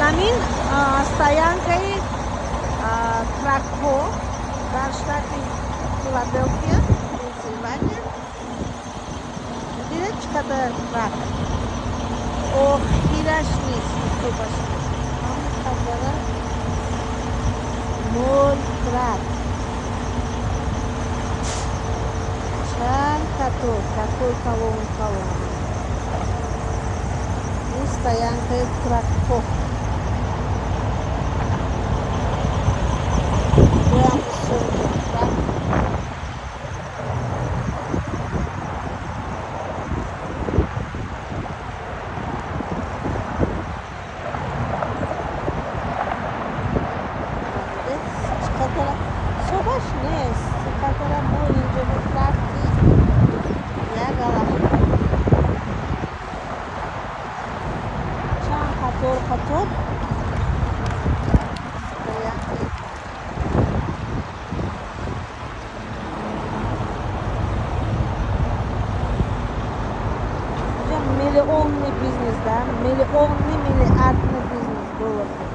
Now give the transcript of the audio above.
Намин стоянкаи тракҳо дар штати Филаделфия, Пенсилвания. Дидед, чӣ қадар трак? Охираш нест, ҳисобаш нест. Ҳама қадара мол, трак. Чанд қатор, тракҳои калон калон. Ин стоянкаи тракҳо. Боям бисёр трак. Чӣ қадара, ҳисобаш нест, чӣ қадара мо инҷо трак, ки як алама чанд қатор қатор стоянкаи. Инҷа миллионный бизнес, да, миллионный, миллиардный бизнес, долларный.